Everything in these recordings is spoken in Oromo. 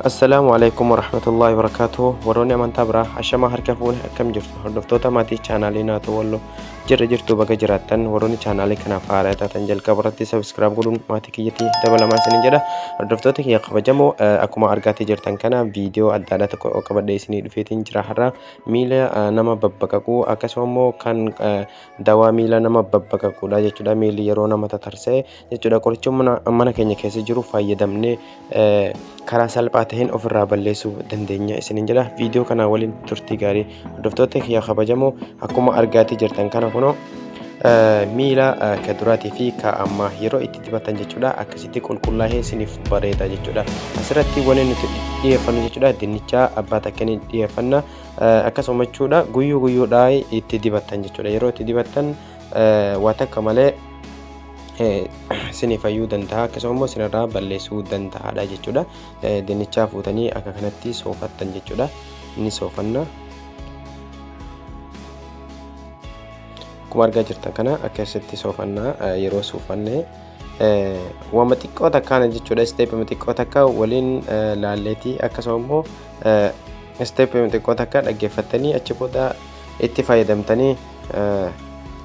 Assalaamu alaikum warahmatullahi wabarakatuh. Warroonni amantaa biraa ashamaa harka fuune akkam jirtu? Hordoftoota maatii chaanaalii Naatoo Walloo jirra jirtu baga jiraattan. Warroonni chaanaalii kanaaf haaraa taatan jalqaba irratti subscribe godhuun maatii kiyyatti dabalamaa isiniin jedha. Hordoftoota kiyya kabajamoo, akkuma argaatii jirtan kana viidiyoo adda addaa tokko qabadhee isinii dhufeetiin jira. Har'a miila nama babbaqaquu akkasuma immoo kan dawaa miila nama babbaqaquudha jechuudha. Miilli yeroo nama tatarsa'e jechuudha. Qoricha mana keenya keessa jiru fayyadamnee karaa salphaa ta'een ofirraa balleessuu dandeenya isiniin jedha. Viidiyoo kana waliin turtii gaarii. Hordoftoota kiyya kabajamoo, akkuma argaatii jirtan kana kunoo miila ka duraatii fi ka ammaa yeroo itti dibatan jechuudha, akkasitti qulqullaa'ee isiniif bareeda jechuudha. Asirratti wanni nuti dhiyeeffannu jechuudha, dinnicha abbaa takkanii dhiyeeffanna. Akkasuma jechuudha, guyyuu guyyuudhaa itti dibattan jechuudha. Yeroo itti dibattan waa takka malee isinii fayyuu danda'a, akkasuma immoo isinirraa balleessuu danda'aadha jechuudha. Dinnichaa fuutanii akka kanatti soofattan jechuudha. Inni soofanna. Akkuma argaa jirtan kana akkasitti soofannaa. Yeroo soofanne waama xiqqoo takkaana jechuudha. Isteepii xiqqoo takka waliin laalleetii, akkasuma immoo isteepii xiqqoo takka dhaggeeffattanii achi booda itti fayyadamtanii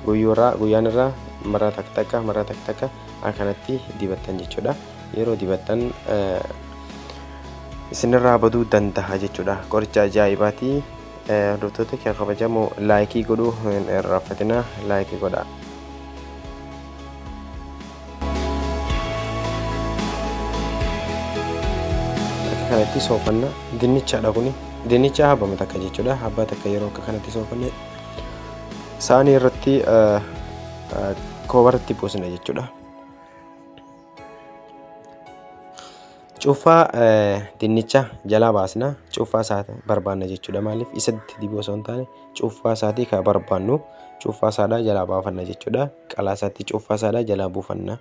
guyyuurraa guyyaan irraa maraa takka takka maraa takka takka akkanatti dibattan jechuudha. Yeroo dibattan isinirraa baduu danda'a jechuudha. Qoricha ajaa'ibaati. Hordoftoota kiyya kabajamoo, like godhuu hin irraanfatina, like godhaa. Akka kanatti soofanna. Dinnichaadha kuni. Dinnicha habbama takka jechuudha. Habbaa takka yeroo akka kanatti soofanne saanii irratti koobarratti buusna jechuudha. Cuunfaa dinnicha jalaa baasna. Cuunfaa isaa barbaanna jechuudha. Maaliif isa dibuu osoo hin taane cuunfaa isaatii kan barbaannu cuunfaa isaadhaa jalaa baafanna jechuudha. Qalaa isaatti cuunfaa isaadhaa jalaa buufanna.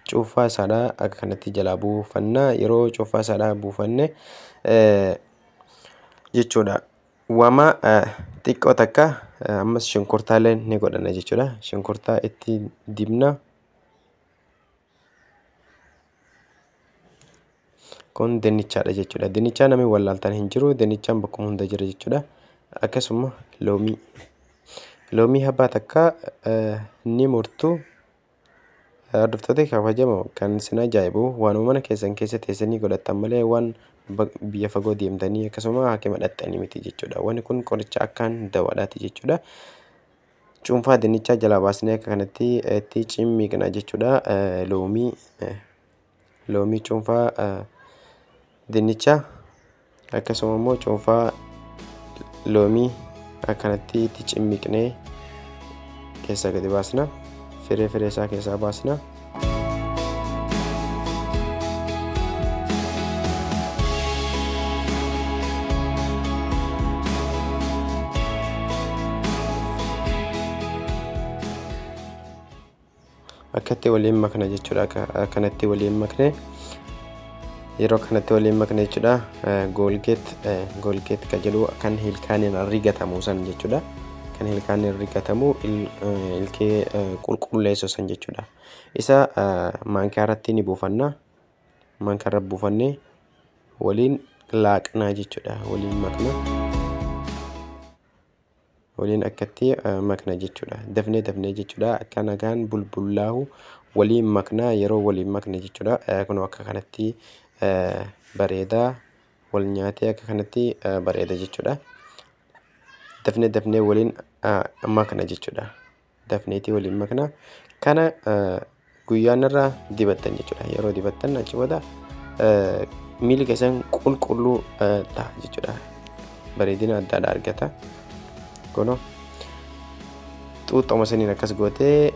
Cuunfaa isaadhaa akka kanatti jalaa buufanna. Yeroo cuunfaa isaadhaa buufanne jechuudha, Wama xiqqoo takka ammas shunkurtaalee ni godhanna jechuudha. Shunkurtaa itti dibna. Kun dinnichaadha jechuudha. Dinnichaa namni wallaaltan hin jiru. Dinnichaan bakkuma hunda jira jechuudha. Akkasuma loomii. Loomii habbaa takka ni murtu. Hordoftoota kabajamoo, kan isin ajaa'ibu waanuma mana keessan keessa teessanii godhattan malee waan biyya fagoo deemtanii akkasuma hakima dhaqxanii miti jechuudha. Wanni kun qoricha akkaan dawaadhaati jechuudha. Cuunfaa dinnichaa jalaa baasnee akka kanatti itti cimmiqna jechuudha. Loomii, cuunfaa dinnichaa akkasuma immoo cuunfaa loomii akkanatti itti cimmiqnee keessaa gadi baasna. Firee isaa keessaa baasna. Akkatti waliin makna jechuudha. Akkanatti waliin makne, yeroo kanatti waliin makne jechuudha. Goolgeet kan jedhu kan ilkaaniin rigatamu san jechuudha. Kan ilkaaniin rigatamu, ilkee qulqulleessu san jechuudha. Isa maankaa irratti ni buufanna. Maankaa irra buufannee waliin laaqnaa jechuudha. Waliin makna. Waliin akkatti makna jechuudha. Dafnee dafnee jechuudha. Akka nagaan bulbullaahu waliin makna. Yeroo waliin makna jechuudha, kun akka kanatti bareedaa wal nyaatee akka kanatti bareeda jechuudha. Dafnee dafnee waliin makna jechuudha. Dafneetii waliin makna. Kana guyyaan irraa dibattan jechuudha. Yeroo dibattan achi booda miilli keessan qulqulluu ta'a jechuudha. Bareedina adda addaa argata. Kunoo xuuxxuma saniin akkas gootee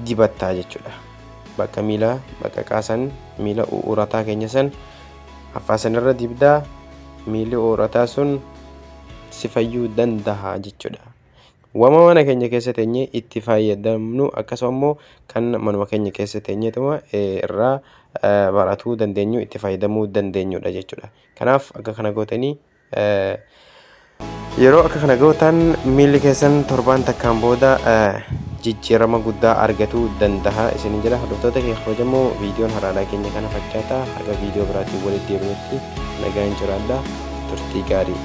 dibattaa jechuudha. Bakka miila bakka qaasan miila urataa keenya san affaa sanirra dibdaa, miilli urataa sun si fayyuu danda'a jechuudha. Wama mana keenya keessa teenyee itti fayyadamnu, akkasuma immoo kan manuma keenya keessa teenyeetuma irraa baratuu dandeenyu, itti fayyadamuu dandeenyudha jechuudha. Kanaaf akka kana gootanii, yeroo akka kana gootan miilli keessan torbaan takkaan booda Jijjiirama guddaa argatuu danda'a isinin jedha. Hordoftoota keenya kabajamoo, viidiyoon har'aadhaa keenya kana fakkaata. Haga viidiyoo biraatiin walitti deebinutti nagaan jiraadha. Turtii gaarii.